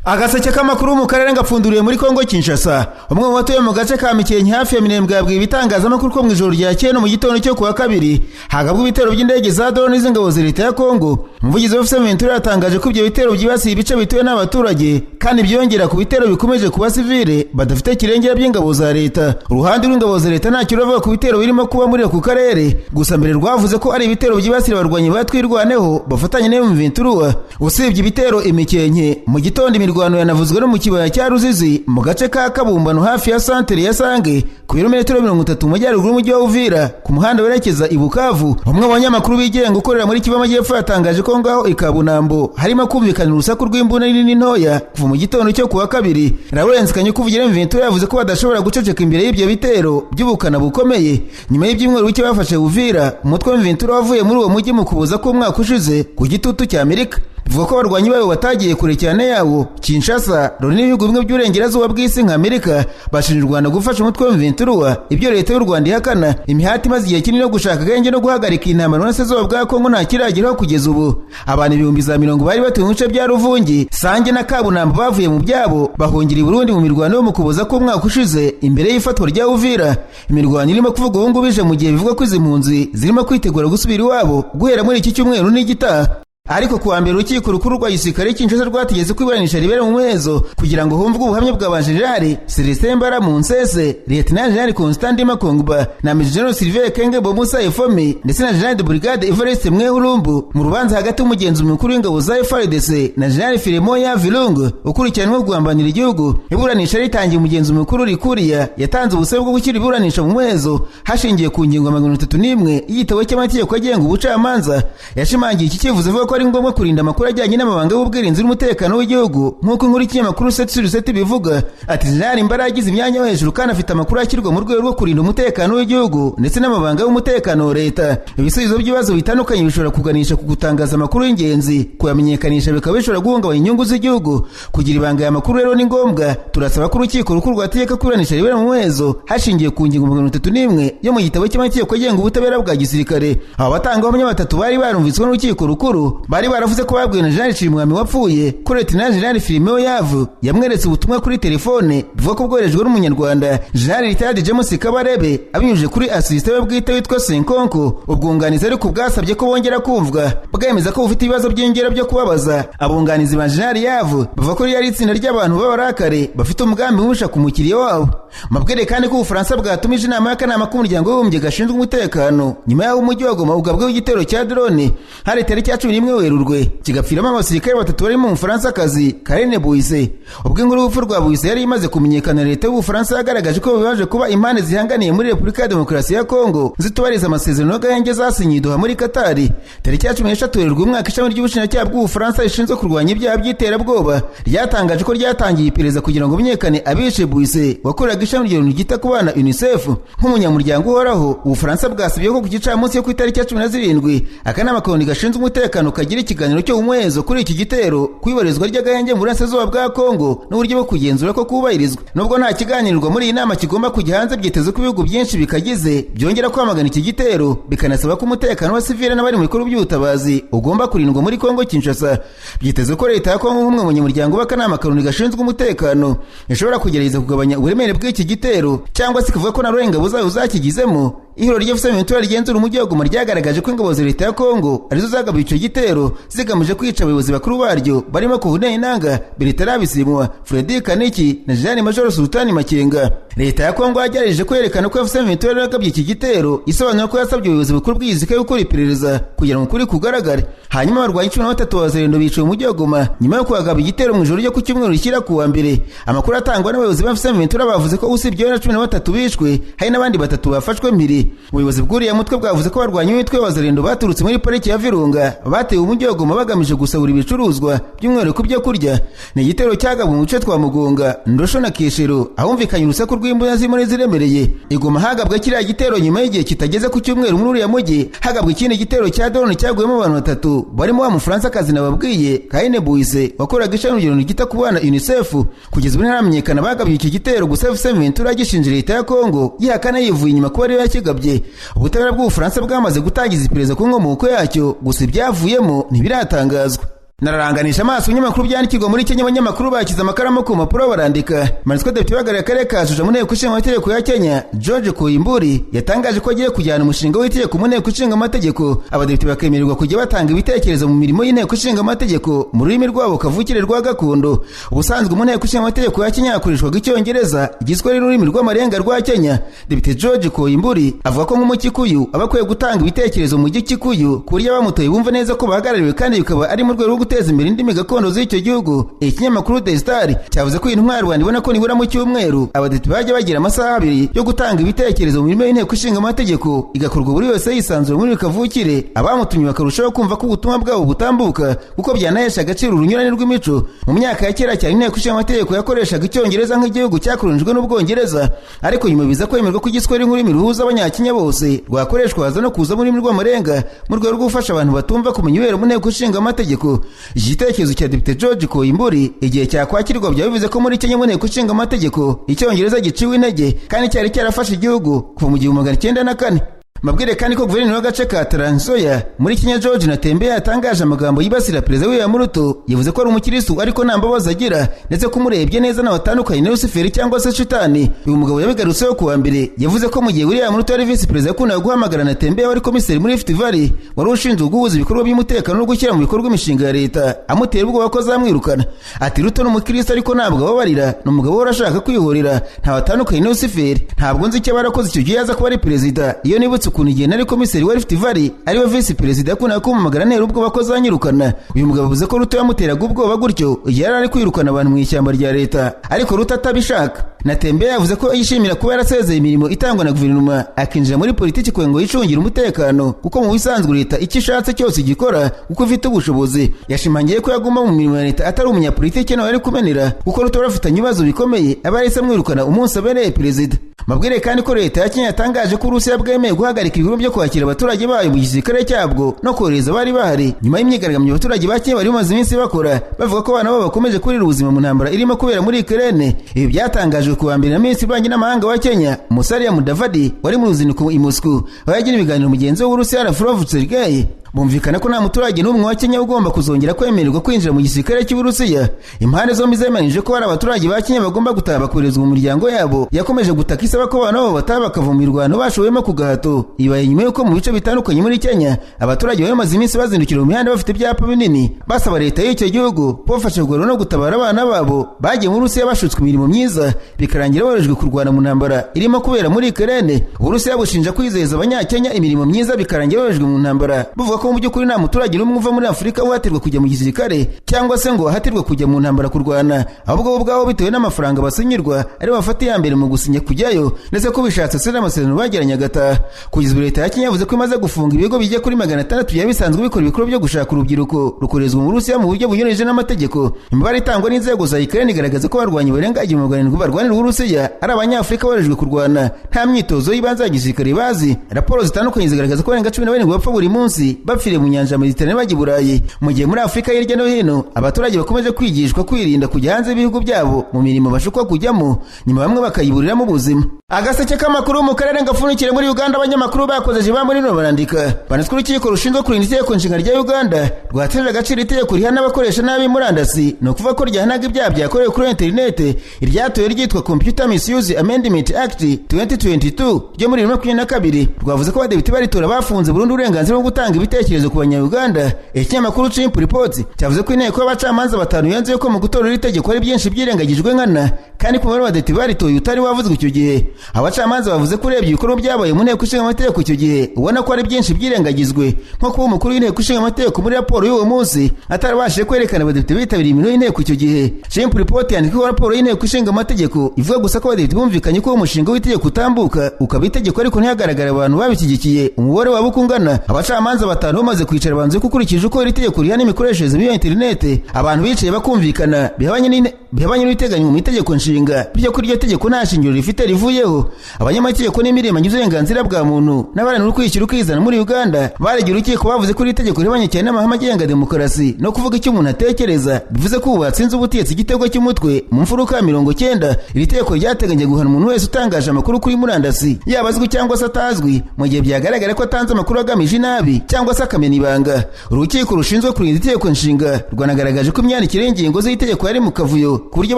Agaseke k'amakuru mu karere ngapfunduriye muri Kongo Kinshasa. Umwe mu batuye mu gace ka Mikenke hafi ya Minembwe yabwiye ibitangazamakuru ko mu ijoro ryakeye no mu gitondo cyo kuwa kabiri hagabwa ibitero by'indege za drone z'ingabo za leta ya Kongo. Umuvugizi wa AFC M23 yatangaje ko ibyo bitero byibasiye ibice bituwe n'abaturage kandi byiyongera ku bitero bikomeje kuba sivile badafite kirengera by'ingabo za leta. Uruhande rw'ingabo za leta ntacyo ruravuga ku bitero birimo kuba muri ako karere, gusa mbere rwavuze ko ari ibitero byibasira abarwanyi ba Twirwaneho bafatanya na M23. Usibye ibitero Imikenke, mu gitondo imirwano yanavuzwe no mu kibaya cya Ruzizi mu gace ka Kabumbano hafi ya santere ya Sange ku birometero 30 mu majyaruguru y'umujyi wa Uvira ku muhanda werekeza i Bukavu. Umwe mu banyamakuru bigenga ukorera muri Kivu Amajyepfo yatangaje ko ngaho i Kabunambo harimo kumvikana urusaku rw'imbunda nini ntoya kuva mu gitondo cyo kuwa kabiri. Lawrence Kanyuka uvugira M23 yavuze ko badashobora guceceka imbere y'ibyo bitero by'ubukana bukomeye. Nyuma y'ibyumweru bike bafashe Uvira, umutwe wa M23 wavuye muri uwo mujyi mu Kuboza k'umwaka ushize ku gitutu cya Amerika. Bivuga ko abarwanyi bayo batagiye kure cyane yawo. Kinshasa, Loni n'ibihugu bimwe by'uburengerazuba bw'isi nka Amerika bashinja u Rwanda gufasha umutwe wa M23, ibyo leta y'u Rwanda ihakana. Imihati imaze igihe kinini yo gushaka agahenge no guhagarika intambara mu burasirazuba bwa Kongo nta kirageraho kugeza ubu. Abantu ibihumbi za mirongo bari batuye mu bice bya Ruvungi, Sange na Kabunambo bavuye mu byabo bahungira i Burundi mu mirwano yo mu Kuboza k'umwaka ushize imbere y'ifatwa rya Uvira. Imirwano irimo kuvuga ubu ngubu ije mu gihe bivugwa ko izi mpunzi zirimo kwitegura gusubira iwabo guhera muri iki cyumweru n'igitaha. Ariko kuwa mbere urukiko rukuru rwa gisirikare Kinshasa rwategetse ko iburanisha ribera mu muhezo kugira ngo humvwe ubuhamya bwa ba General Celestin Mbala Munzeze, Lieutenant General Constant Ndima Kongba na Major General Sylvain Ekenge Bomusa Efomi ndetse na General de Brigade Evariste Mwehurumbu mu rubanza hagati y'umugenzuzi mukuru w'ingabo za FARDC na General Philemon Yavilung ukurikiranweho kugambanira igihugu. Iburanisha ritangiye, umugenzuzi mukuru Rikuriya yatanze ubusabe bwo gushyira iburanisha mu muhezo hashingiwe ku ngingo 31 y'igitabo cy'amategeko agenga ubucamanza. Yashimangiye iki cyifuzo avuga ko ari ngombwa kurinda amakuru ajyanye n'amabanga y'ubwirinzi n'umutekano w'igihugu, nk'uko inkuru y'ikinyamakuru 7 sur 7 bivuga. Ati General Mbala yagize imyanya yo hejuru kandi afite amakuru ashyirwa mu rwego rwo kurinda umutekano w'igihugu ndetse n'amabanga y'umutekano wa leta. Ibisubizo by'ibibazo bitandukanye bishobora kuganisha ku gutangaza amakuru y'ingenzi, kuyamenyekanisha bikaba bishobora guhungabanya inyungu z'igihugu. Kugira ibanga aya makuru rero ni ngombwa. Turasaba ko urukiko rukuru rwategeka ko iburanisha ribera mu muhezo hashingiwe ku ngingo 31 yo mu gitabo cy'amategeko agenga ubutabera bwa gisirikare. Aba batangabuhamya batatu bari barumviswe n'urukiko rukuru bari baravuze ko babwiwe na Jean Cirimwami wapfuye ko Lieutenant General Philemon Yavu yamweretse ubutumwa kuri telefone bivuga ko bwoherejwe n'umunyarwanda General Retired James Kabarebe abinyujije kuri assistant we bwite witwa Senkonko. Ubwunganizi ariko bwasabye ko bongera kumvwa, bwemeza ko bufite ibibazo by'ingero byo kubabaza. Abunganizi ba General Yavu bavuga ko ryari itsinda ry'abantu b'abarakare bafite umugambi mubisha ku mukiriya wabo. Mabwire kandi ko Ubufaransa bwatumije inama y'akanama k'umuryango w'abibumbye gashinzwe umutekano nyuma y'aho umujyi wa Goma ugabweho igitero cya drone hari tariki ya 11 Werurwe, kigapfiramo abasirikare batatu barimo Umufaransakazi Karine Buise. Ubwo inkuru y'urupfu rwa Buise yari imaze kumenyekana, leta y'Ubufaransa yagaragaje ko bibaje kuba impande zihanganiye muri Repubulika ya Demokarasi ya Kongo zitubariza amasezerano y'agahenge zasinyiye Doha muri Katari tariki ya 13 Werurwe umwaka. Ishami ry'ubushinjacyaha bw'Ubufaransa rishinzwe kurwanya ibyaha by'iterabwoba ryatangaje ko ryatangiye iperereza kugira ngo menyekane abishe Buise wakoreraga ishami rya ryita ku bana UNICEF nk'umunyamuryango uhoraho. Ubufaransa bwasabye ko ku gicamunsi yo ku itariki ya 17 akanama koni gashinzwe umutekano kagira ikiganiro cyo mu muhezo kuri iki gitero, ku ibarizwa ry'agahenge mu burasirazuba bwa Kongo n'uburyo bwo kugenzura ko kubahirizwa. Nubwo nta kiganirwa muri iyi nama kigomba kujya hanze, byitezwe ko ibihugu byinshi bikagize byongera kwamagana iki gitero, bikanasaba ko umutekano wa sivile n'abari mu bikorwa by'ubutabazi ugomba kurindwa muri Kongo Kinshasa. Byitezwe ko leta ya Kongo nk'umwe mu banyamuryango b'akanama karoni gashinzwe umutekano ishobora kugerageza kugabanya uburemere bw'iki gitero cyangwa se ikavuga ko na ingabo zayo zakigizemo. Ihuriro ry'AFC M23 rigenzura umujyi wa Goma ryagaragaje ko ingabo za leta ya Kongo arizo zagabuye icyo gitero zigamije kwica abayobozi bakuru baryo barimo Corneille Nangaa, Bertrand Bisimwa, Freddy Kaniki na Jean Major Sultani Makenga. Leta ya Kongo yagerageje kwerekana ko AFC M23 yagabye iki gitero, isobanura ko yasabye ubuyobozi bukuru bw'igisirikare gukora iperereza kugira ngo ukuri kugaragare. Hanyuma abarwanyi 13 ba Zerendo biciwe mu mujyi wa Goma nyuma yo kuhagaba igitero mu ijoro ryo ku cyumweru rishyira ku wa mbere. Amakuru atangwa n'abayobozi ba AFC M23 bavuze ko usibye na 13 bishwe hari n'abandi batatu bafashwe mpiri. Ubuyobozi bw'uriya mutwe bwavuze ko abarwanyi b'imitwe y'Abazarendo baturutse muri pariki ya Virunga batewe umujyi wa Goma bagamije gusahura ibicuruzwa by'umwihariko byo kurya. Ni igitero cyagabwe mu duce twa Mugunga, Ndosho na Keshero ahumvikanye urusaku rw'imbunda zirimo n'iziremereye. I Goma hagabwe kiriya gitero nyuma y'igihe kitageze ku cyumweru muri uriya mujyi hagabwe ikindi gitero cya drone cyaguyemo abantu batatu barimo wa Mufaransakazi nababwiye Karine Buise wakoraga ishami ryita ku bana UNICEF. Kugeza ubu ntaramenyekana bagabye iki gitero, gusa AFC M23 gishinja leta ya Kongo yihakana yivuye inyuma kuba ariyo yakigabye. Ubutabera bw'Ubufaransa bwamaze gutangiza iperereza ku nkomoko yacyo, gusa ibyavuyemo ntibiratangazwa. Nararanganisha amaso ibinyamakuru byandikirwa muri Kenya. Abanyamakuru bakize amakaramu ku mpapuro barandika. Manitswe depite uhagarariye akarere ka Juja mu nteko ishinga amategeko ya Kenya, George Koimburi, yatangaje ko agiye kujyana umushinga w'itegeko mu nteko ishinga amategeko, abadepite bakemererwa kujya batanga ibitekerezo mu mirimo y'inteko ishinga amategeko mu rurimi rwabo kavukire rwa gakondo. Ubusanzwe mu nteko ishinga amategeko ya Kenya hakoreshwaga Icyongereza, Igiswahili n'ururimi rw'amarenga rwa Kenya. Depite George Koimburi avuga ko nk'Umukikuyu aba akwiye gutanga ibitekerezo mu Gikikuyu, ku buryo abamutoye bumva neza ko bahagarariwe, kandi bikaba ari mu rwego rwo guteza imbere indimi gakondo z'icyo gihugu. Ikinyamakuru The Star cyavuze ko iyi ntwari Rwanda ibona ko nibura mu cyumweru abadepite bajya bagira amasaha 2 yo gutanga ibitekerezo mu mirimo y'inteko ishinga amategeko, igakorwa buri wese yisanzura muri kavukire, abamutumye bakarushaho kumva ko ubutumwa bwabo butambuka, kuko byanahesha agaciro urunyurane rw'imico. Mu myaka ya kera cyane inteko ishinga amategeko yakoreshaga Icyongereza nk'igihugu cyakolonijwe n'Ubwongereza, ariko nyuma biza kwemerwa ko Igiswahili nk'ururimi ruhuza Abanyakenya bose rwakoreshwa, haza no kuza mu rurimi rw'amarenga mu rwego rwo gufasha abantu batumva kumenya ibibera mu nteko ishinga amategeko. Igitekerezo cya Depite George Koimburi igihe cyakwakirwa byaba bivuze ko muri Kenya mu nteko ishinga amategeko Icyongereza giciwe intege, kandi cyari cyarafashe igihugu kuva mu 1904. Mabwire kandi ko guverineri w'agace ka Trans Nzoia muri Kenya, George Natembeya, yatangaje amagambo yibasira Perezida William Ruto. Yavuze ko ari umukiristu ariko nta mbabazi agira, ndetse ko umurebye neza nawe atandukanye na Rusiferi cyangwa se Shitani. Uyu mugabo yabigarutseho kuwa mbere. Yavuze ko mu gihe William Ruto yari visi perezida yakundaga guhamagara Natembeya wari komiseri muri Rift Valley, wari ushinzwe guhuza ibikorwa by'umutekano no gushyira mu bikorwa imishinga ya leta, amutera ubwoba ko azamwirukana. Ati Ruto ni umukiristo ariko ntabwo ababarira, ni umugabo uhora ashaka kwihorera, ntawe atandukanye na Rusiferi. Ntabwo nzi icyo aba yarakoze icyo gihe yaza kuba ari perezida. Iyo nibutse ukuntu igihe nari komiseri wa Rift Valley ariwe visi perezida yakundaga kumpamagara ntera ubwoba ko azanyirukana. Uyu mugabo avuze ko Ruto yamuteraga ubwoba gutyo igihe yari ari kwirukana abantu mu ishyamba rya leta, ariko Ruto atabishaka. Natembeya yavuze ko yishimira kuba yarasezeye imirimo itangwa na guverinoma akinjira muri politiki kugira ngo yicungire umutekano, kuko mu bisanzwe leta icyo ishatse cyose igikora kuko ifite ubushobozi. Yashimangiye ko yaguma mu mirimo ya leta atari umunyapolitiki nawe ari kumenera, kuko Ruto bafitanye ibibazo bikomeye aba yahise amwirukana umunsi abereye perezida. Mabwire kandi ko leta ya Kenya yatangaje ko Uburusiya bwemeye guhagarika ibikorwa byo kwakira abaturage bayo mu gisirikare cyabwo no kohereza abari bahari, nyuma y'imyigaragambyo abaturage ba Kenya bari bamaze iminsi bakora bavuga ko abana babo bakomeje kurira ubuzima mu ntambara irimo kubera muri Ukraine. Ibi byatangajwe kuwa mbere na Minisitiri w'Ububanyi n'Amahanga wa Kenya, Musalia Mudavadi, wari mu ruzinduko i Moscow, aho yagiranye ibiganiro mugenzi we w'Uburusiya Lavrov Sergei. Bumvikana ko nta muturage n'umwe wa Kenya ugomba kuzongera kwemererwa kwinjira mu gisirikare cy'Uburusiya. Impande zombi zemeranyije ko hari abaturage ba Kenya bagomba gutaha bakoherezwa mu miryango yabo yakomeje gutaka isaba ko abana babo bataha bakava mu mirwano bashoyemo ku gahato. Ibaye nyuma y'uko mu bice bitandukanye muri Kenya abaturage bari bamaze iminsi bazindukira mu mihanda bafite ibyapa binini basaba leta y'icyo gihugu kubafasha kugarura no gutabara abana babo bagiye mu Burusiya bashutswe imirimo myiza, bikarangira boherejwe kurwana mu ntambara irimo kubera muri Ukraine. Uburusiya bushinja kwizeza Abanyakenya imirimo myiza bikarangira boherejwe mu ntambara, buvuga ko mu by'ukuri nta muturage n'umwe uva muri Afurika uhatirwa kujya mu gisirikare cyangwa se ngo ahatirwe kujya mu ntambara kurwana, ahubwo bo ubwabo bitewe n'amafaranga basinyirwa ari bafata iya mbere mu gusinya kujyayo, ndetse ko bishatse se n'amasezerano bagiranye agataha. Kugeza ubu leta ya Kenya yavuze ko imaze gufunga ibigo bijya kuri 600 byari bisanzwe bikora ibikorwa byo gushaka urubyiruko rukorezwa mu Burusiya mu buryo bunyuranyije n'amategeko. Imibare itangwa n'inzego za Ukraine igaragaza ko abarwanyi barenga 1700 barwanira Uburusiya ari Abanyafurika boherejwe kurwana nta myitozo y'ibanze ya gisirikare bazi. Raporo zitandukanye zigaragaza ko barenga 17 bapfa buri munsi bapfiriye mu nyanja ya Mediterane bajya i Burayi, mu gihe muri Afurika hirya no hino abaturage bakomeje kwigishwa kwirinda kujya hanze y'ibihugu byabo mu mirimo bashukwa kujyamo, nyuma bamwe bakayiburiramo ubuzima. Agaseke k'amakuru mu karere gapfunikire muri Uganda, abanyamakuru bakoze ba muri no barandika banitswe urukiko rushinzwe kurinda itegeko nshinga rya Uganda rwateje agaciro itegeko rihana abakoresha nabi murandasi, ni ukuvuga ko ryahanaga ibyaha byakorewe kuri interinete, iryatoye ryitwa Computer Misuse Amendment Act 2022 ryo muri 2022. Rwavuze ko abadepite baritora bafunze burundu uburenganzira bwo gutanga ibitekerezo ku Banya-Uganda. Ikinyamakuru Chimp Report cyavuze ko inteko y'abacamanza batanu yanzuye ko mu gutora iri tegeko ari byinshi byirengagijwe nkana, kandi ko umubare w'abadepite baritoye utari wavuzwe icyo gihe. Abacamanza bavuze ko urebye ibikorwa byabaye mu nteko ishinga amategeko icyo gihe ubona ko ari byinshi byirengagizwe, nko kuba umukuru w'inteko ishinga amategeko muri raporo y'uwo munsi atarabashije kwerekana abadepite bitabiriye imirimo y'inteko icyo gihe. Chimp Report yandika ko raporo y'inteko ishinga amategeko ivuga gusa ko abadepite bumvikanye ko uwo mushinga w'itegeko utambuka ukaba itegeko, ariko ntihagaragara abantu babishyigikiye umubare wabo uko ungana. Abacamanza batanu bamaze kwicara banze ko ukurikije uko iri tegeko rihana imikoreshereze mibi ya interinete, abantu bicaye bakumvikana bihabanye bihabanye n'ibiteganywa mu itegeko nshinga, bityo ko iryo tegeko nta shingiro rifite rivuyeho. Abanyamategeko n'imirimbanyi z'uburenganzira bwa muntu n'abaharanira ukwishyira ukizana muri Uganda baregeye urukiko bavuze ko iri tegeko rihabanye cyane n'amahame agenga demokarasi no kuvuga icyo umuntu atekereza, bivuze ko ubu batsinze ubutegetsi igitego cy'umutwe mu mfuruka ya 90. Iri tegeko ryateganya guhana umuntu wese utangaje amakuru kuri murandasi, yaba azwi cyangwa se atazwi, mu gihe byagaragara ko atanze amakuru agamije inabi cyangwa se akamena ibanga. Urukiko rushinzwe kurinda itegeko nshinga rwanagaragaje ko imyandikire y'ingingo z'itegeko yari mu kavuyo, ku buryo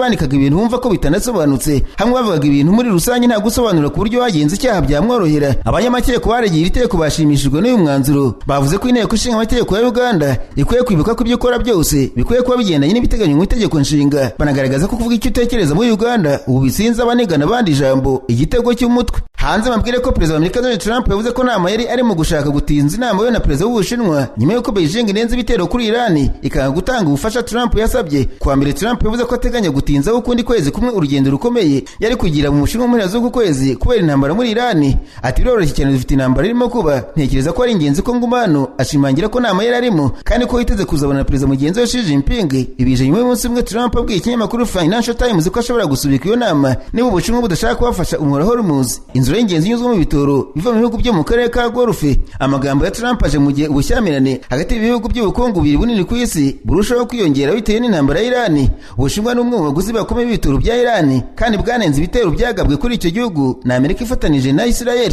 bandikaga ibintu bumva ko bitanasobanutse, hamwe bavugaga ibintu muri rusange nta gusobanura, ku buryo wagenza icyaha byamworohera. Abanyamategeko baregeye iri tegeko bashimishijwe n'uyu mwanzuro, bavuze ko inteko ishinga amategeko ya Uganda ikwiye kwibuka ko ibyo ikora byose bikwiye kuba bigendanye n'ibiteganywa mu itegeko nshinga. Banagaragaza ko kuvuga icyo utekereza muri Uganda ubu bisinze abanigana abandi ijambo igitego cy'umutwe. Hanze mabwire ko Perezida wa Amerika Donald Trump yavuze ko nta mayeri ari mu gushaka gutinza inama we na Perezida w'Ubushinwa nyuma y'uko Beijing inenze ibitero kuri Iran ikanga gutanga ubufasha Trump yasabye. Kuwa mbere Trump yavuze ko ateganya gutinzaho ukundi kwezi kumwe urugendo rukomeye yari kugira mu Bushinwa mu mpera z'uku kwezi kubera intambara muri Iran. Ati biroroshye cyane, dufite intambara irimo kuba, ntekereza ko ari ingenzi ko nguma hano. Ashimangira ko nta mayeri arimo kandi ko yiteze kuzabona Perezida mugenzi we Xi Jinping. Ibije nyuma y'umunsi umwe Trump abwiye ikinyamakuru Financial Times ko ashobora gusubika iyo nama niba Ubushinwa budashaka kubafasha umuhora Hormuz, inzira y'ingenzi inyuzwa mu bitoro biva mu bihugu byo mu karere ka Golfe. Amagambo ya Trump aje mu gihe ubushyamirane hagati y'ibihugu by'ubukungu bibiri bunini ku isi burushaho kwiyongera bitewe n'intambara ya Iran. Ubushinwa ni umwe mu baguzi bakomeye b'ibitoro bya Iran kandi bwanenze ibitero byagabwe kuri icyo gihugu na Amerika ifatanije na Israel.